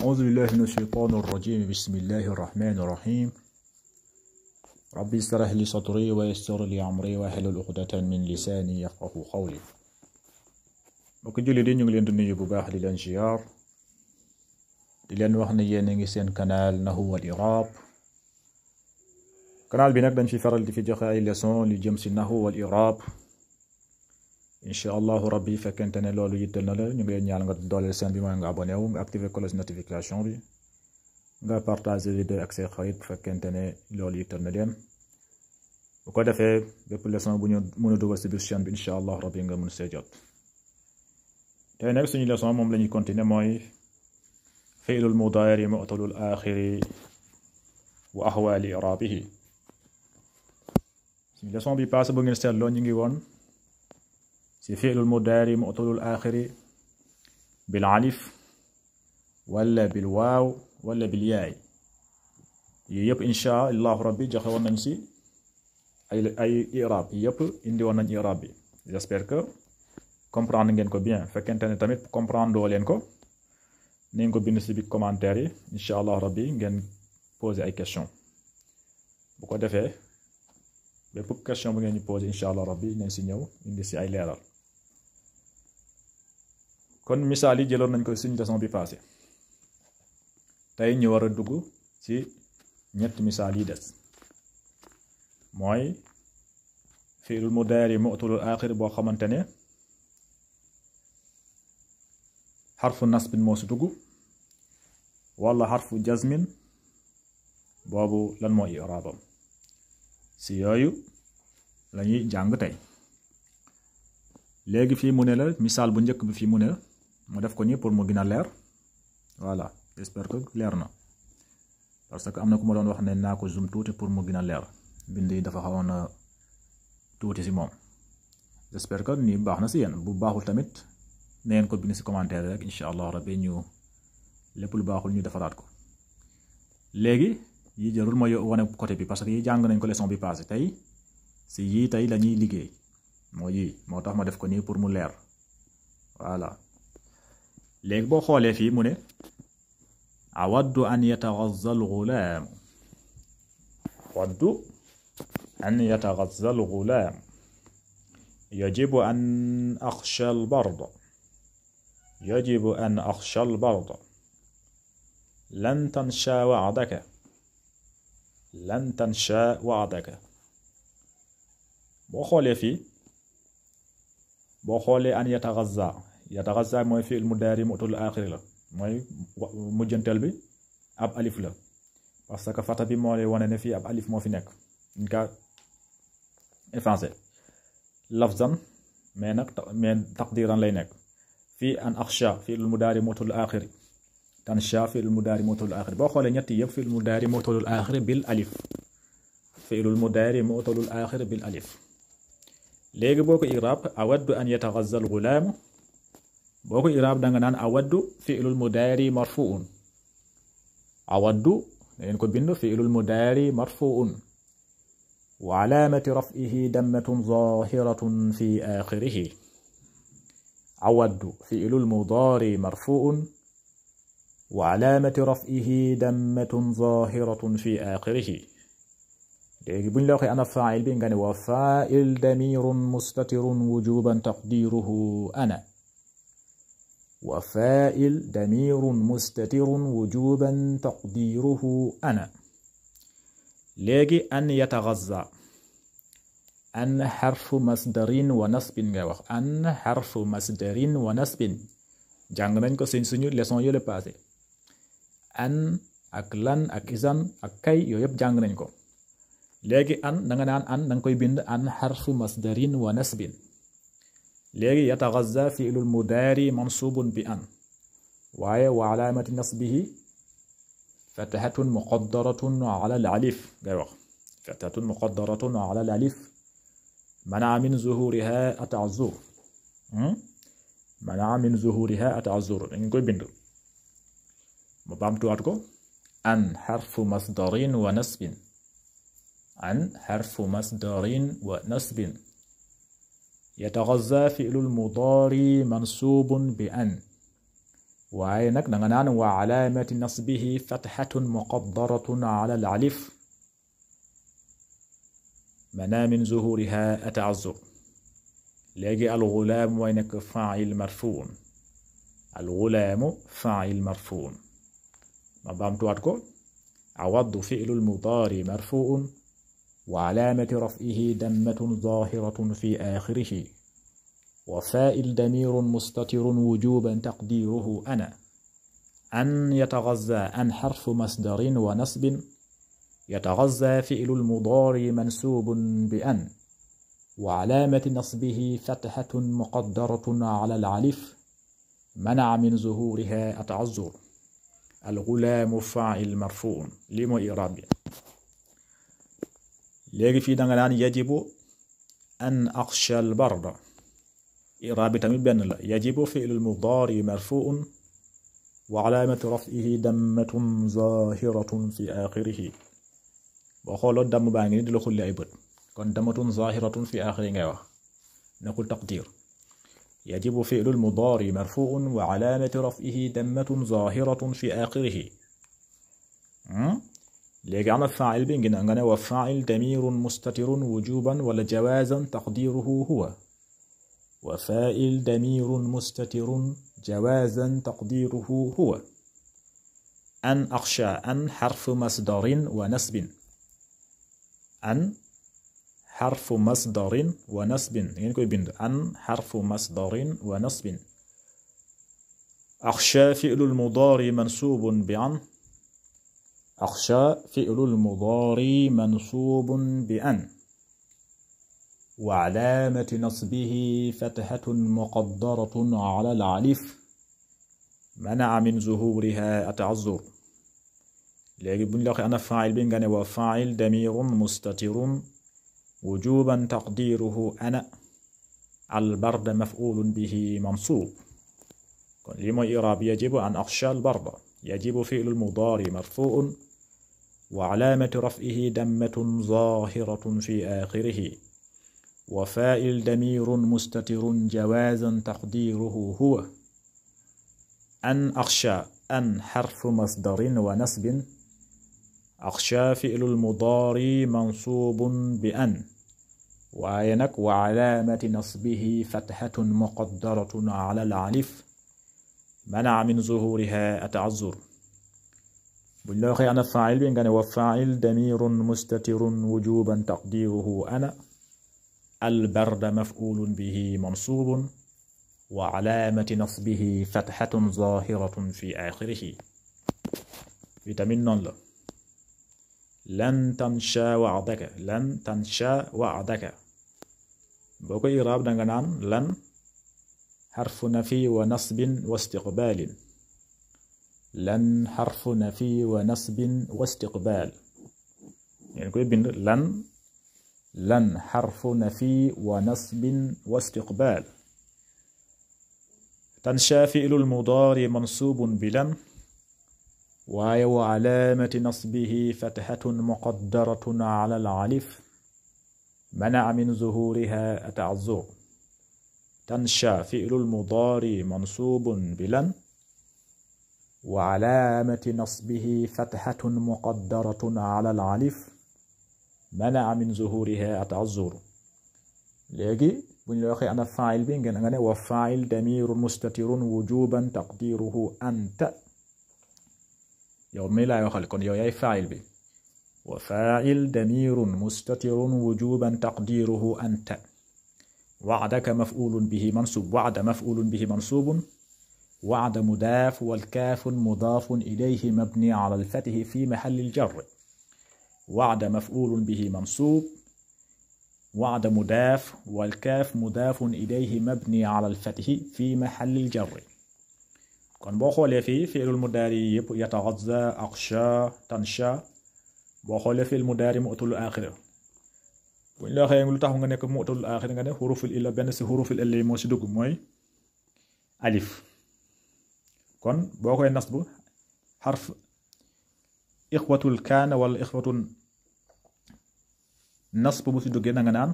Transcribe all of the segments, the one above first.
أعوذ بالله من الشيطان الرجيم. بسم الله الرحمن الرحيم. ربي اشرح لي صدري ويسر لي أمري واحلل عقدة من لساني يفقهوا قولي. mbokk jullit yi ñu ngi leen di nuyu bu baax di leen ziar di leen wax ne yéen a ngi seen canal Nahwu wal I'rab. canal bi nag dañ fi faral di fi joxe ay leçon li jëm si Nahwu wal I'rab. incha allahu rabbi fekkente ne loolu yittal na la ñu ngi leen ñaan nga dooleel seen bi mooy nga abonné wu nga activer cloche notification bi nga partager vidéo ak say xarit bu fekkente ne loolu yittal na leen bu ko defee bépp leçon bu ñu mën a dugal si biir chaîne bi incha allah rabbi nga mën see jot. tey nag suñu leçon moom la ñuy continuer mooy fi'lul mudaari mu'talul aaxiri wa ahwaali i'raabihi. suñu leçon bi passé bu ngeen seetloo ñu ngi woon si fi'lul mudaari mu'talul aaxiri bil alif wala bil waaw wala bil yaay yii yëpp incha allahu rabbi joxe woon nañ si ay i'raab yi yëpp indi woon nañ i'raab bi. j'espère que comprendre ngeen ko bien fekkente ne tamit comprendre doo leen ko nañ ko bind si biir commentaire yi incha allah rabbi ngeen poser ay question bu ko defee bépp question bu ngeen ñu poser incha allah rabbi nañ si ñëw indi si ay leeral. kon misaal yi jëloon nañ ko suñu leçon bi passé tey ñu war a dugg ci ñetti misaal yi des mooy fi'lul mudaari mu'talul aaxir boo xamante ne xarfu nasbin moo si dugg wala xarfu jazmin boobu lan moo i'raabam si yooyu lañuy jàng tey. léegi fii mu ne la misaal bu njëkk bi fii mu ne mu def ko nii pour mu gën a leer voilà j'espère que leer na parce que am na ku ma doon wax ne naa ko zoom tuuti pour mu gën a leer bind yi dafa xawoon na tuuti si moom. j'espère que nii baax na si yéen bu baaxul tamit na ngeen ko bind si commentaire rek incha allah rabbi ñu lépp lu baaxul ñu defaraat ko. léegi yi jarul ma wane côté bi parce que yi jàng nañ ko leçon bi passé tey si yii tey la ñuy liggéey moo yii moo tax ma def ko nii pour mu leer voilà. léegi boo xoolee fii mu ne awaddu an yataghazza al-ghulaam awaddu an yataghazza al-ghulaam yajibu an akhsha al-bard yajibu an akhsha al-bard lan tansha wa'daka lan tansha wa'daka. boo xoolee fii boo xoolee an yataghazza mooy fi'l mudaari mu'talul aaxiri la mooy mujjanteel bi ab alif la parce que fata bi moo lay wane ne fii ab alif moo fi nekk ñu ka effacé lafzan mais taqdiran lay nekk fii an akhsha fi'l mudaari mu'talul aaxiri tansha fi'l mudaari mu'talul aaxiri. boo xoolee ñetti yëpp fi'l mudaari mu'talul aaxiri bil alif fi'l mudaari mu'talul aaxiri bil alif. léegi boo ko i'raab awaddu an yataghazza al-ghulaam boo ko i'raab danga naan awaddu fi'lul mudaari marfu'un awaddu ngeen ko bind fi'lul mudaari marfu'un wa alaamati raf'ihi dammatun zaahiratun fi aaxirihi awaddu fi'lul mudaari marfu'un wa alaamati raf'ihi dammatun zaahiratun fi aaxirihi. léegi bu ñu la waxee ana faa'il bi nga ne wa faa'il damirun mustatirun wujuban taqdiruhu ana wa faa'il damirun mustatirun wujuban taqdiruhu ana. léegi an yataghazza an xarfu masdarin wa nasbin ngay wax an xarfu masdarin wa nasbin jàng nañ ko suñu leçon yële passé an ak lan ak izan ak kay yooyu yëpp jàng nañ ko. léegi an danga naan an danga koy bind an xarfu masdarin wa nasbin. léegi yataghazza fi'lul mudaari mansubun bi an waaye wa alaamati nasbihi fatahatun muqaddaratun ala al alif ngay wax fatahatun muqaddaratun ala al alif manaa min zuhuriha at-ta'azzur manaa min zuhuriha at-ta'azzur danga koy bind ma baamtuwaat ko an xarfu masdarin wa nasbin an xarfu masdarin wa nasbin يتغذى فعل المضارع منصوب بأن waaye nag da nga naan wa alaamati nasbihi fathatun muqaddaratun ala al-alif mana min zuhuriha ata'azzur léegi al-ghulaam mooy nekk faa'il marfuun al-ghulaamu faa'il marfuun ma baamtuwaat ko awaddu fi'lul mudaari marfuun wa alaamati raf'ihi dammatun zaahiratun fi aaxirihi وفائل ضمير مستتر وجوبا تقديره أنا أن يتغذى أن حرف مصدر ونصب يتغذى فعل المضارع منسوب بأن وعلامة نصبه فتحة مقدرة على الألف منع من ظهورها التعذر الغلام فاعل مرفوع لما إعراب léegi fii danga naan yajibu an akhsha al barda إعراب tamit benn la yajibu fi'lul mudaari marfuun wa alaamatu raf'ihi dammatun zaahiratun fi aaxirihi boo xooloo damm baa ngi ni di la xulli ay bët kon dammatun zaahiratun fi aaxiri ngay wax nekkul taqdiir yajibu fi'lul mudaari marfuun wa alaamatu raf'ihi dammatun zaahiratun fi aaxirihi léegi ana faa'il bi ngi nga ne wa faa'il damiirun mustatirun wujuban wala jawaazan taqdiiruhu huwa وفائل ضمير مستتر جوازا تقديره هو أن أخشى أن حرف مصدر ونسب أن حرف مصدر ونسب أن حرف مصدر ونسب أخشى فعل المضارع منصوب بأن أخشى فعل المضارع منصوب بأن وعلامة نصبه فتحة مقدرة على الألف منع من ظهورها التعذر léegi bu ñu la waxee ana faa'il bi nga ne wa faa'il damirun mustatirun wujuban taqdiruhu ana al-barda maf'ulun bihi mansub kon lii mooy i'raab yajibu an akhsha al-barda yajibu fi'lul mudaari marfu'un wa alaamatu raf'ihi dammatun zaahiratun fi aaxirihi وفائل ضمير مستتر جوازا تقديره هو أن أخشى أن حرف مصدر ونسب أخشى فعل المضارع منصوب بأن وعينك وعلامة نصبه فتحة مقدرة على الألف منع من ظهورها التعذر بالله أنا فاعل بين وفاعل ضمير مستتر وجوبا تقديره أنا البرد مفعول به منصوب وعلامة نصبه فتحة ظاهرة في آخره فيتامين نون لن تنشا وعدك لن تنشا وعدك بوكو إعراب دنگنان لن حرف نفي ونصب واستقبال لن حرف نفي ونصب واستقبال يعني كوي بند لن حرف نفي ونصب واستقبال تنشا فعل المضارع منصوب بلن وعلامة نصبه فتحة مقدرة على الألف منع من ظهورها التعذر تنشا فعل المضارع منصوب بلن وعلامة نصبه فتحة مقدرة على الألف منع من ظهورها التعذر léegi bu ñu la waxee ana faa'il bi ngeen nga ne wa faa'il damirun mustatirun wujuban taqdiruhu anta yow mi laay waxal kon yow yaay faa'il bi wa faa'il damirun mustatirun wujuban taqdiruhu anta wa'daka maf'ulun bihi mansub wa'da maf'ulun bihi mansubun wa'da mudaaf wal kaafun mudaafun ilayhi mabni ala al-fathi fi mahalli al-jarr وعد مفعول به منصوب وعد مضاف والكاف مضاف إليه مبني على الفتح في محل الجر كون بو خولé fi fi'lul mudari yépp yataghazza akhsha tansha boo xoolee fi'l mudari mu'tal akhir buñ la waxee lu tax nga nekk mu'tal akhir nga ne huruful illa benn si huruful illa moo si dugg mooy alif kon boo koy nasbu xarf ixwatul kaan wala ixwatul nasb bu si duggee na nga naan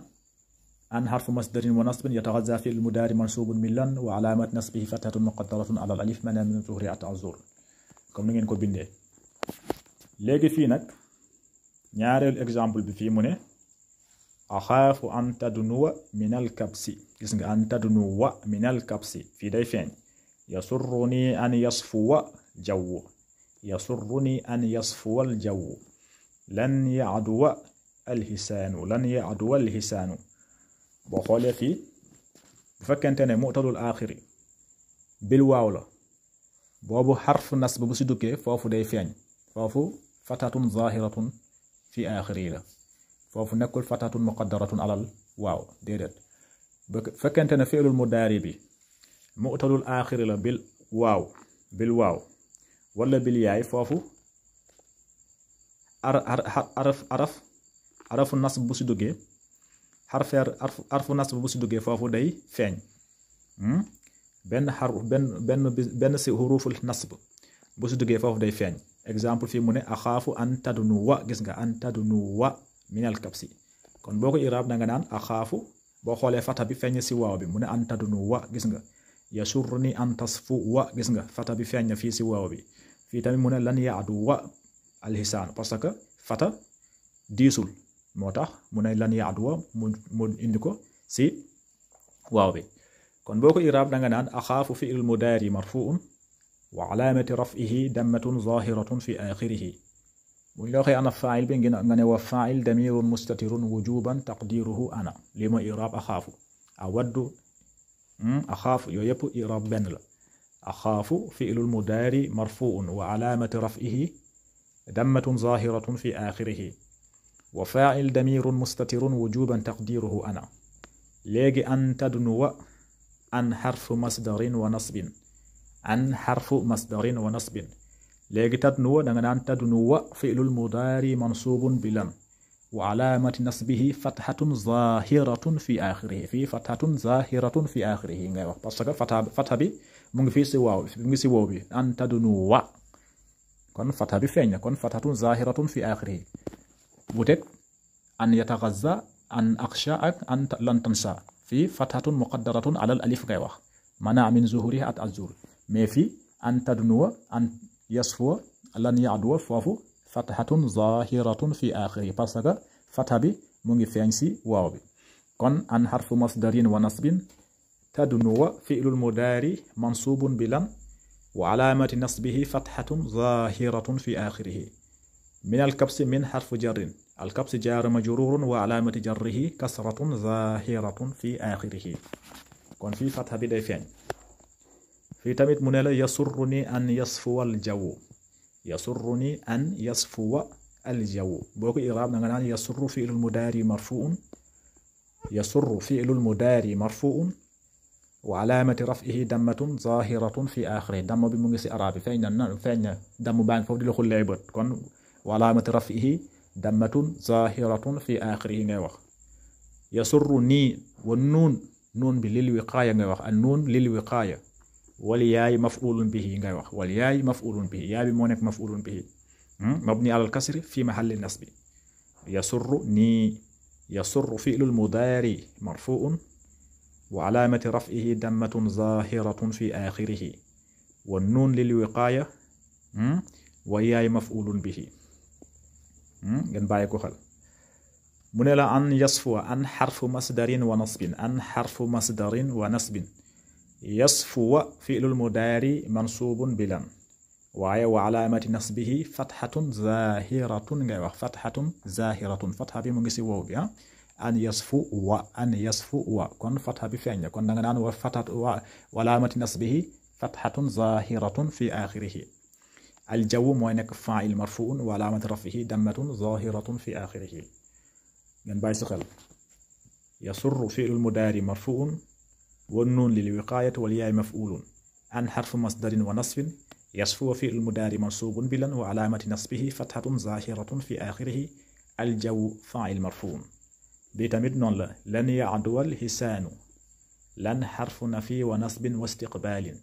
أن حرف مصدر ونصب يتغذى في المضارع منصوب بلن وعلامة نصبه فتحة مقدرة على الألف منع من ظهور التعذر comme ni ngeen ko bindee. léegi fii nag ñaareelu exemple bi fii mu ne axaafu an tadnuwa minal kabsi gis nga an tadnuwa minal kabsi fii day feeñ yasurruni an yasfuwa jawwu yasurruni an yasfuwa al jawwu lan ya'duwa al hisaanu lan ya'duwa al hisaanu boo xoolee fii bu fekkente ne mu'talul aaxiri bil waaw la boobu xarfu nasb bu si duggee foofu day feeñ foofu fatatun zahiratun fi aaxiri la foofu nekkul fatatun muqaddaratun alal waaw déedéet bu fekkente ne fi'lul mudaari bi mu'talul aaxiri la bil waaw wala bil yaay foofu arafu nasb bu si duggee arfu nasb bu si duggee foofu day feeñ benn si huruful nasb bu si duggee foofu day feeñ exemple fii mu ne axaafu an tadnuwa gis nga an tadnuwa minal kabsi kon boo ko iraab da nga naan axaafu boo xoolee fata bi feeñ si waaw bi mu ne an tadnuwa gis nga yasurni an tasfuwa gis nga fata bi feeñ na fii si waaw bi fii tamit mu ne lan ya'duwa alhisaan parce que fata diisul moo tax mu ne lan ya'duwa mu indi ko si waaw bi kon boo ko iraab da nga naan axaafu fi'lul mudaari marfuun wa alaamati raf'ihi dammatun zahiratun fi aaxirihi bu ñu la waxee ana faa'il bi nga ne wa faa'il damirun mustatirun wujuban taqdiruhu ana lii mooy iraab axaafu awaddu axaafu yooyu yëpp iraab benn la axaafu fi'lul mudaari marfuun wa alaamati raf'ihi dammatun zahiratun fi aaxirihi wa faa'il damirun mustatirun wujuban taqdiruhu ana léegi an tadnuwa an xarfu masdarin wa nasbin an xarfu masdarin wa nasbin léegi tadnuwa da nga naan tadnuwa fi'lul mudaari mansuubun bilan wa alaamati nasbihi fathatun zahiratun fi aaxirihi fii fathatun zahiratun fi aaxirihi ngay wax parce que fatha bi mu ngi fii si waaw mu ngi si wow bi an tadnuwa kon fatha bi feeñ na kon fathatun zahiratun fi aaxirihi bu teg an yataghazza an aksha ak an lan tansa fii fathatun muqaddaratun alal alif ngay wax mana min zuhuriha at azur mais fii an tadnuwa an yasfuwa lan ya'duwa foofu fathatun zahiratun fi aaxiri parce que fatha bi mu ngi feeñ si waaw bi kon an xarfu masdarin wa nasbin tadnuwa fi'lul mudaari mansubun bi lan wa alaamati nasbihi fathatun zahiratun fi aaxirihi min alkabsi min xarfu jarrin الكبس جار مجرور وعلامة جره كسرة ظاهرة في آخره كون في فتحة بداية فين في تمت منالا يسرني أن يصفو الجو يسرني أن يصفو الجو بوك إعراب نغنان يسر فعل المضارع مرفوع يسر فعل المضارع مرفوع وعلامة رفعه دمة ظاهرة في آخره دم بمجلس إعراب فين دم بان فوق دخول لعبت كون وعلامة رفعه dammatun zahiratun fi aaxirihi ngay wax yasurru nii wa nuun bi lil wiqaaya ngay wax an nuun lil wiqaaya wal yaay maf'ulun bihi ngay wax wal yaay maf'ulun bihi yaay bi moo nekk maf'ulun bihi mabni alal kasri fi mahalli nasbi yasurru nii yasurru fi'lul mudaari marfu'un wa alaamati raf'ihi dammatun zahiratun fi aaxirihi wa nuun lil wiqaaya wa yaay maf'ulun bihi ngeen bàyyi ko xel mu ne la an yasfuwa an xarfu masdarin wa nasbin an xarfu masdarin wa nasbin yasfuwa fi'lul mudaari mansuubun bilan waaye wa alaamati nasbihi fathatun zahiratun ngay wax fathatun zahiratun fatha bi mu ngi si wow bi an yasfuwa kon fatha bi feeñ kon da nga naan wa alaamati nasbihi fathatun zahiratun fi aaxirihi الجو mooy nekk faa'il marfuun wa alaamatu raf'ihi dammatun zaahiratun fi aaxirihi ngeen bàyyi si xel yasurru fi'lul mudaari marfuun wa nuun lil wiqaayati wal yaay maf'uulun an xarfu masdarin wa nasbin yasfu fi'lul mudaari mansuubun bilan wa alaamati nasbihi fathatun zaahiratun fi aaxirihi الجو faa'il marfuun bi tamit noonu la lan ya'duwa al hisaanu lan xarfu nafi wa nasbin wa istiqbaalin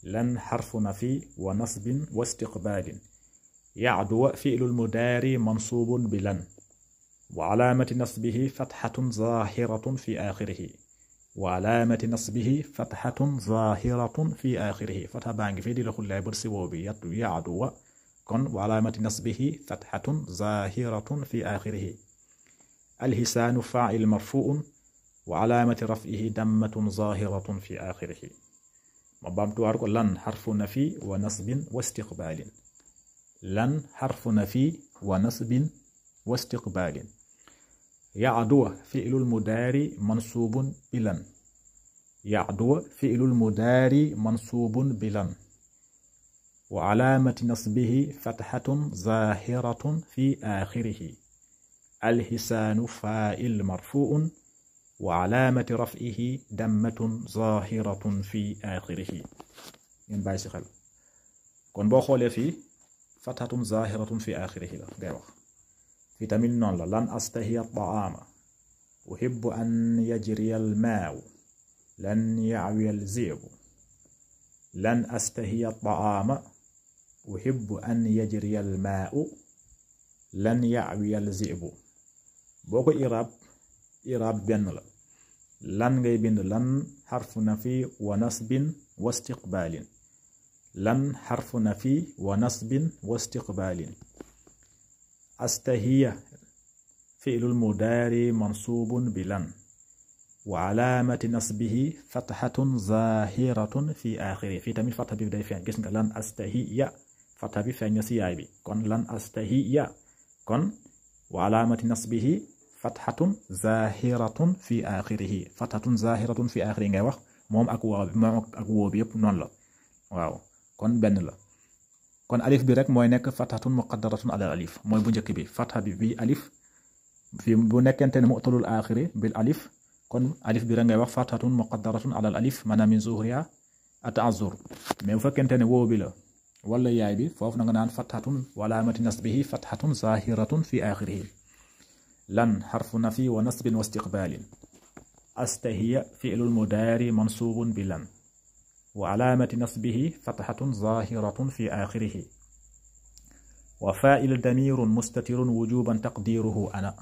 لن حرف نفي ونصب واستقبال يعدو فعل المضارع منصوب بلن وعلامة نصبه فتحة ظاهرة في آخره وعلامة نصبه فتحة ظاهرة في آخره فتحة بانج في دي لخل لا برسي وبي يعدو كن وعلامة نصبه فتحة ظاهرة في آخره الحسان فاعل مرفوع وعلامة رفعه دمة ظاهرة في آخره مبامتو لن حرف نفي ونصب واستقبال لن حرف نفي ونصب واستقبال يعدو فعل المضارع منصوب بلن يعدو فعل المضارع منصوب بلن وعلامة نصبه فتحة ظاهرة في آخره الحسان فاعل مرفوع وعلامة رفعه دمة ظاهرة في آخره ينبغي خل كون بو خولé في فتحة ظاهرة في آخره لا ngay wax في tamit non la lan astahiya الطعام أحب أن يجري الماء لن يعوي الذئب لن أستهي الطعام أحب أن يجري الماء لن يعوي الذئب بوكو إراب بن لا لن ngay bind lan حرف نفي ونصب واستقبال لن حرف نفي ونصب واستقبال أستهي فعل المضارع منصوب بلن وعلامة نصبه فتحة ظاهرة في آخره في تميل فتحة بيبدأ فين جسم لن أستهي فتحة بفين يسياي بي كون لن أستهي كون وعلامة نصبه فتحة ظاهرة في آخره فتحة ظاهرة في آخره ngay wax mom ak wo bi yep non la waaw kon ben la kon alif bi rek moy nek fathatun muqaddaratun ala alif moy bu ñëk bi fatha bi alif fi bu nekente ne mu'talul akhiri bil alif kon alif bi rek ngay wax fathatun muqaddaratun ala alif manam min zuhriya ata'azzur mais bu fekkente ne wo bi la wala yaay bi fofu nga nan fathatun wala amati nasbihi fathatun zahiratun fi akhirih لن حرف نفي ونصب واستقبال أستهي فعل المضارع منصوب بلن وعلامة نصبه فتحة ظاهرة في آخره وفاعل ضمير مستتر وجوبا تقديره أنا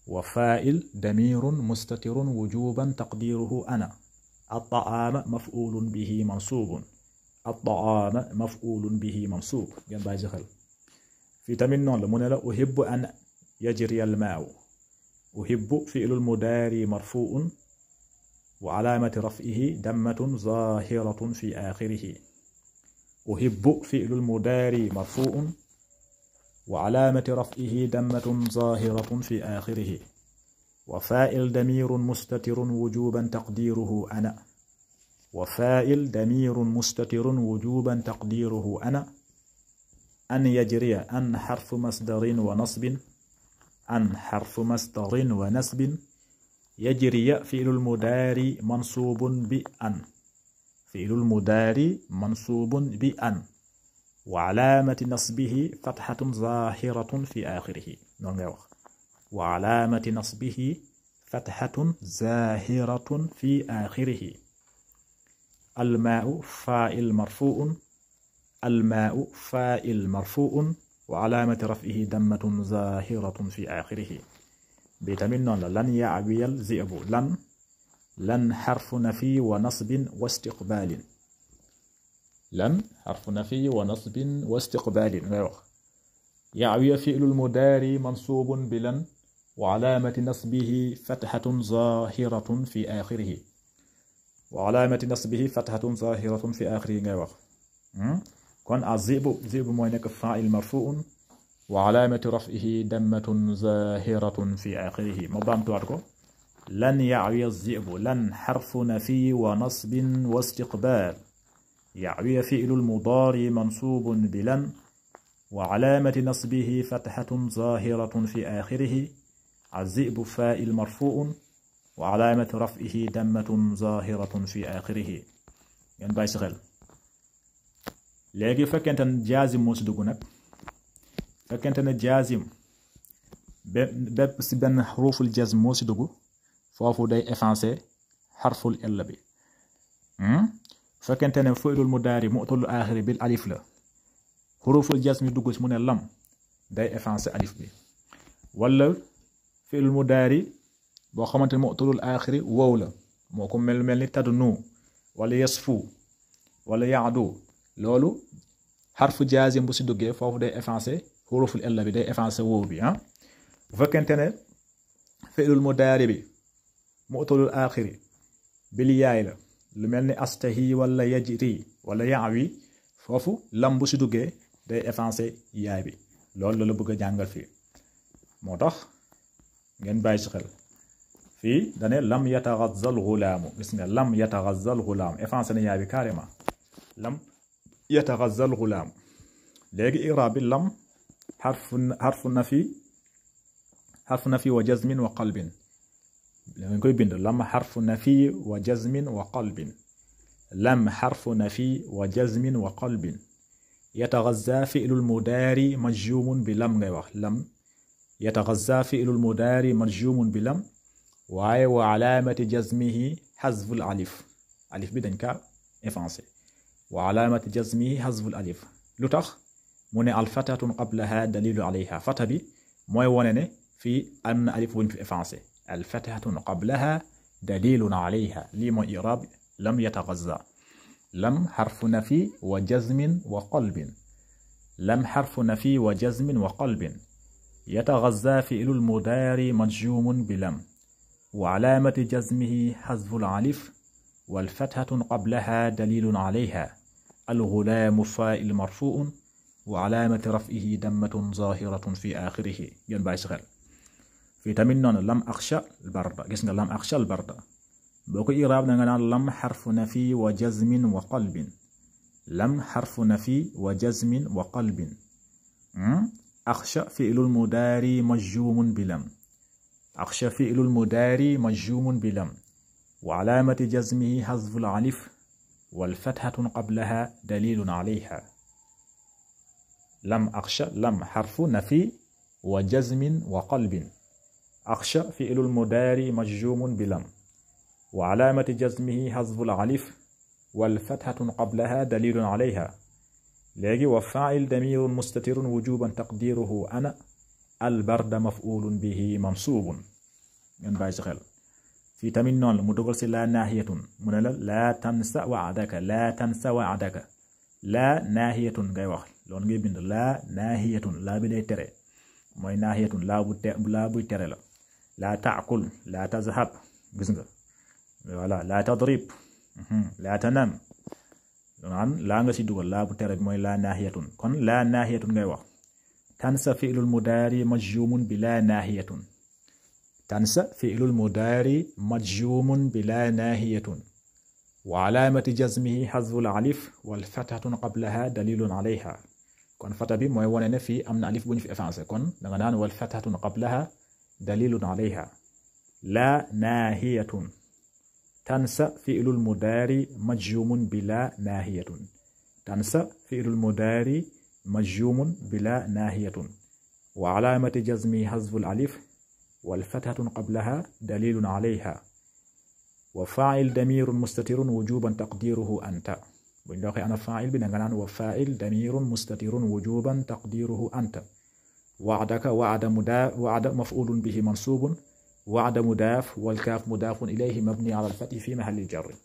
وفاعل ضمير مستتر وجوبا تقديره أنا الطعام مفعول به منصوب الطعام مفعول به منصوب في تمنون لمن أحب أن يجري الماء أحب فعل المضارع مرفوع وعلامة رفعه دمة ظاهرة في آخره أحب فعل المضارع مرفوع وعلامة رفعه دمة ظاهرة في آخره وفاعل ضمير مستتر وجوبا تقديره أنا وفاعل ضمير مستتر وجوبا تقديره أنا أن يجري أن حرف مصدر ونصب أن حرف مصدر ونصب يجري فعل المضارع منصوب بأن فعل المضارع منصوب بأن وعلامة نصبه فتحة ظاهرة في آخره وعلامة نصبه فتحة ظاهرة في آخره الماء فاعل مرفوع الماء فاعل مرفوع وعلامة رفعه دمة ظاهرة في آخره بيتمنون لن يعوي الذئب لن حرف نفي ونصب واستقبال لن حرف نفي ونصب واستقبال يعوي فعل المضارع منصوب بلن وعلامة نصبه فتحة ظاهرة في آخره وعلامة نصبه فتحة ظاهرة في آخره كون الذئب موي نيك فاعل مرفوع وعلامة رفعه دمة ظاهرة في آخره مبامتواتكو لن يعوي الذئب لن حرف نفي ونصب واستقبال يعوي فعل المضارع منصوب بلن وعلامة نصبه فتحة ظاهرة في آخره الذئب فاعل مرفوع وعلامة رفعه دمة ظاهرة في آخره يعني باي سخل léegi fekkente ne jaazim moo si dugg nag fekkente ne jaazim bépp si benn xuruuful jazm moo si dugg foofu day effacer xarful illa bi fekkente ne fi'lul mudaari mu'talul aaxiri bil alif la xuruuful jazm mi dugg si mu ne lam day effacer alif bi wala fi'lul mudaari boo xamante ne mu'talul aaxiri wow la moo ko mel ni tadnu wala yasfu wala yaadu loolu xarfu jaazim bu si duggee foofu day effacé xuruful illa bi day effacé wow bi bu fekkente ne fi'lul mudaari bi mu'talul aaxiri bil yaay la lu mel ni astahi wala yajri wala yaawi foofu lam bu si duggee day effacé yaay bi loolu la bëgg a jàngal fii moo tax ngeen bàyyi si xel fii dane lam yataxazzal xulaamu gis nga lam yataxazzal xulaam effacé na yaay bi carrément lam yataxazzal xulaam léegi iraab bi lam xarfu nafi wa jazmin wa qalbin ngeen koy bind lam xarfu nafi wa jazmin wa qalbin lam xarfu nafi wa jazmin wa qalbin yataxazza fi'lul mudaari majzuumun bi lam ngay wax lam yataxazza fi'lul mudaari majzuumun bi lam waaye wa alaamati jazmihi xazful alif alif bi dañ ka effacé wa alaamati jazmihi xazful alif lu tax mu ne alfatatun qablaha dalilu alayha fata bi mooy wone ne fii am na alif buñ fi effacé alfatatun qablaha dalilun alayha lii mooy iraab lam yataxazza lam xarfu nafi wa jazmin wa qalbin lam xarfu nafi wa jazmin wa qalbin yataxazza fi'lul mudaari majzuumun bi lam wa alaamati jazmihi xazful alif wal fathatun qablaha dalilun alayha alxulaamu faa'il marfuu'un wa alaamati raf'ihi dammatun zaahiratun fi aaxirihi ngeen bàyyi si xel fii tamit noonu lam axsha albarda gis nga lam axsha albarda boo ko iraab na nga naan lam xarfu nafi wa jazmin wa qalbin lam xarfu nafi wa jazmin wa qalbin axsha fi'lul mudaari majzuumun bi lam axsha fi'lul mudaari majzuumun bi lam wa alaamati jazmihi xazful alif wal fathatun qablaha dalilun alayha lam axsha lam xarfu nafi wa jazmin wa qalbin axsha fi'lul mudaari majzuumun bi lam wa alaamati jazmihi xazful alif wal fathatun qablaha dalilun alayha léegi wa faa'il damirun mustatirun wujuban taqdiruhu ana albarda maf'ulun bihi mansuubun ngeen bàyyi si xel fii tamit noonu mu dogal si laa naahiyatun mu ne la laa tansa wa'daka laa tansa wa'daka laa naahiyatun ngay wax loolu ngay bind laa naahiyatun laa bi day tere mooy naahiyatun laa buy tere la laa taakul laa tazhab gis nga voilà laa tadrib laa tanam naan laa nga si dugal laa bu tere bi mooy laa naahiyatun kon laa naahiyatun ngay wax tansa fi'lul mudaari majzuumun bi laa naahiyatun tansa fi'lul mudaari majzuumun bi laa naahiyatun wa alaamati jazmihi xazful alif wal fathatun qablaha dalilun alayha kon fata bi mooy wane ne fii am na alif bu ñu fi effacé kon danga naan wal fathatun qablaha dalilun alayha laa naahiyatun tansa fi'lul mudaari majzuumun bi laa naahiyatun tansa fi'lul mudaari majzuumun bi laa naahiyatun wa alaamati jazmihi xazful alif wal fathatun qablaha dalilun alayha wa faa'il damirun mustatirun wujuban taqdiruhu anta buñ la waxee ana faa'il bi danga naan wa faa'il damirun mustatirun wujuban taqdiruhu anta wa'daka wa'da maf'ulun bihi mansubun wa'da mudaaf wal kaaf mudaafun ilayhi mabni ala al-fathi fi mahalli jarri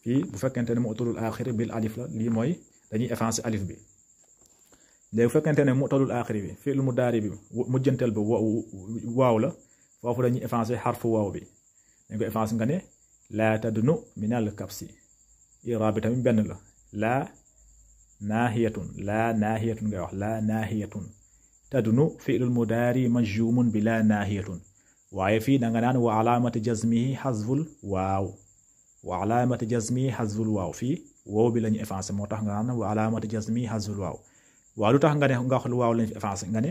fii bu fekkente ne mu'talul aaxiri bil alif la lii mooy dañuy effacé alif bi léegi bu fekkente ne mu'talul aaxiri bi fi'l mudaari bi mujjantel bi waaw la foofu dañuy effacé xarfu waaw bi dañ ko effacé nga ne laa tadnu minal kabsi iraab bi tamit benn la laa naahiyatun ngay wax laa naahiyatun tadnu fi'lul mudaari majzuumun bi laa naahiyatun waaye fii danga naan wa alaamati jazmihi xazful waaw wa alaamati jazmihi xazful waaw fii wow bi la ñu effacé moo tax nga naan wa alaamati jazmihi xazful waaw waaw lu tax nga ne nga wax waaw lañu fi effacé nga ne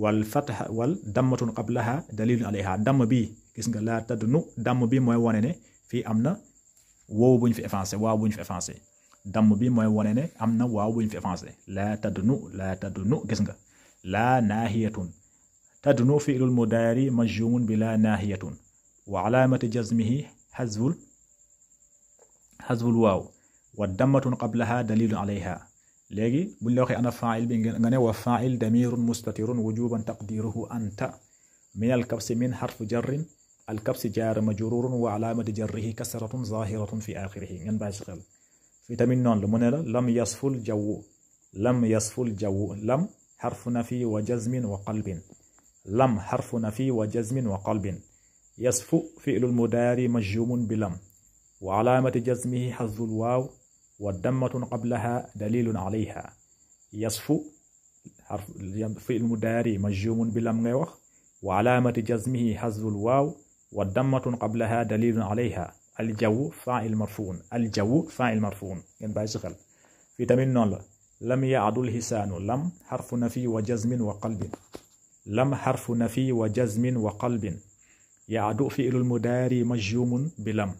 wal fatha wal dammatun qablaha dalilun alayha damm bi gis nga laa tadnu damm bi mooy wone ne fii am na wow buñ fi effacé waaw buñ fi effacé damm bi mooy wone ne am na waaw buñ fi effacé laa tadnu gis nga laa naahiyatun tadnu fi'lul mudaari majzuumun bi laa naahiyatun wa alaamati jazmihi xazful waaw wa dammatun qablaha dalilun alayha léegi buñ la waxee ana faa'il bi nga ne wa faa'il damirun mustatirun wujuban taqdiruhu anta من الكبس من حرف جر الكبس جار مجرور وعلامة جره كسرة ظاهرة في آخره ngeen bàyyi si xel fii tamit noonu la mu ne la lam yasful jawwu lam yasful jawwu lam حرف نفي وجزم وقلب لم حرف نفي وجزم وقلب يصفو فعل المضارع مجزوم بلم وعلامة جزمه حذف الواو والضمة قبلها دليل عليها يصفو حرف فعل المضارع مجزوم بلم ngay wax وعلامة جزمه حذف الواو والضمة قبلها دليل عليها الجو فاعل مرفوع الجو فاعل مرفوع ngeen bàyyi si xel fii tamit noonu la لم يعد الحسان لم حرف نفي وجزم وقلب لم حرف نفي وجزم وقلب يعد فعل المضارع مجزوم بلم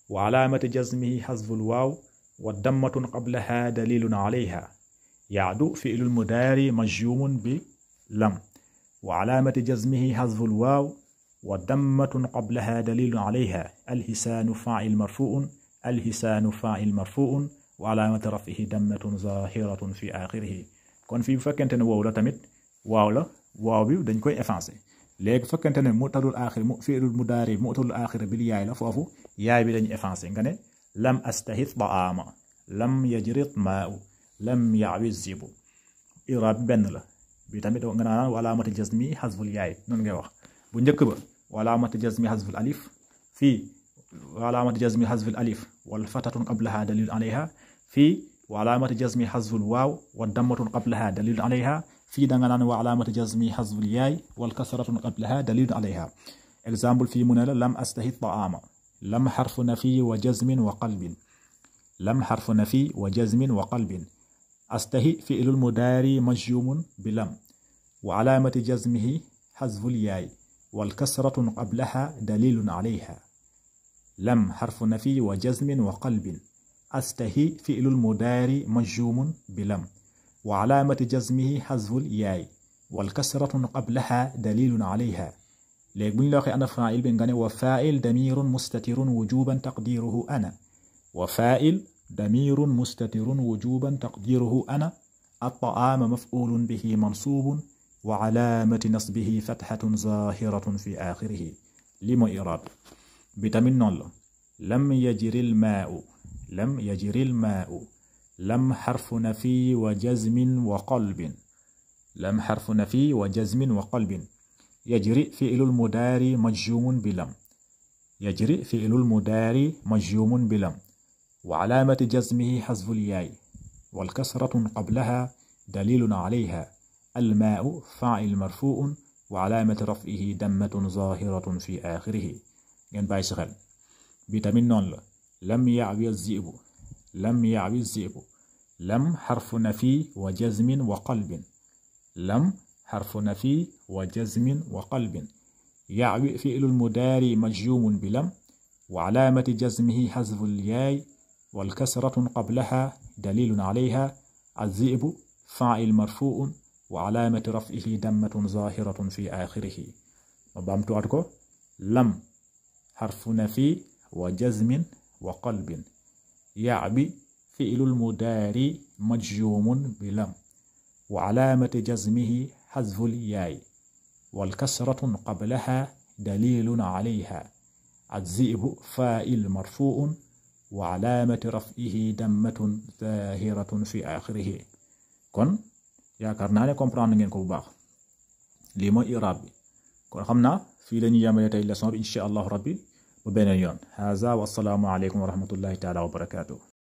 وعلامة جزمه حذف الواو والضمة قبلها دليل عليها يعد فعل المضارع مجزوم بلم وعلامة جزمه حذف الواو والضمة قبلها دليل عليها الحسان فاعل مرفوع الحسان فاعل مرفوع وعلامة رفعه ضمة ظاهرة في آخره kon fii bu fekkente ne waaw la tamit waaw la waaw bi dañ koy effacer léegi bu fekkente ne mu'tallul aaxir mu fi'lul mudaari mu'tallul aaxir bil yaay la foofu yaay bi dañuy effacer nga ne lam astahit ta'ama lam yajrit maa'u lam ya'wi zibu iraab benn la bi tamit nga naan wa alaamati jazmi hasful yaay noonu ngay wax bu njëkk ba wa alaamati jazmi hasful alif fii wa alaamati jazmi hasful alif wal fatatun qablaha dalil alayha fii وعلامة جزم حذف الواو والضمة قبلها دليل عليها في دغنان وعلامة جزم حذف الياء والكسرة قبلها دليل عليها example في منال لم أستهي الطعام لم حرف نفي وجزم وقلب لم حرف نفي وجزم وقلب أستهي فعل المضارع مجزوم بلم وعلامة جزمه حذف الياء والكسرة قبلها دليل عليها لم حرف نفي وجزم وقلب أستهي فعل المضارع مجزوم بلم وعلامة جزمه حذف الياء والكسرة قبلها دليل عليها léegi bu ñu la waxee ana faa'il bi nga ne wa faa'il damirun mustatirun wujuban taqdiruhu ana wa faa'il damirun mustatirun wujuban taqdiruhu ana at-ta'ama maf'ulun bihi mansubun wa alamati nasbihi fathatun zahiratun fi akhirih li mo i'rab bi tamit noonu la lam yajri al-maa'u lam yajri al-maa'u lam harfu nafi wa jazmin wa qalbin lam harfu nafi wa jazmin wa qalbin يجري فعل المضارع مجزوم بلم يجري فعل المضارع مجزوم بلم وعلامة جزمه حذف الياء والكسرة قبلها دليل عليها الماء فاعل مرفوع وعلامة رفعه ضمة ظاهرة في آخره ngeen bàyyi si xel bi tamit noonu la لم يعوي الذئب لم يعوي الذئب لم حرف نفي وجزم وقلب لم حرف نفي وجزم وقلب يعوي فعل المضارع مجزوم بلم وعلامة جزمه حذف الياء والكسرة قبلها دليل عليها الذئب فاعل مرفوع وعلامة رفعه ضمة ظاهرة في آخره وبامتواتكو لم حرف نفي وجزم وقلب يعوي فعل المضارع مجزوم بلم وعلامة جزمه حذف الياء والكسرة قبلها دليل عليها الذئب فاعل مرفوع وعلامة رفعه ضمة ظاهرة في آخره kon yaakaar naa ne comprendre ngeen ko bu baax lii mooy i'raab bi kon xam naa fii la ñuy yemale tey leçon bi insha allahu rabbi bu beneen yoon haza wa assalaamu aleykum wa rahmatullahi taala wa barakaatuh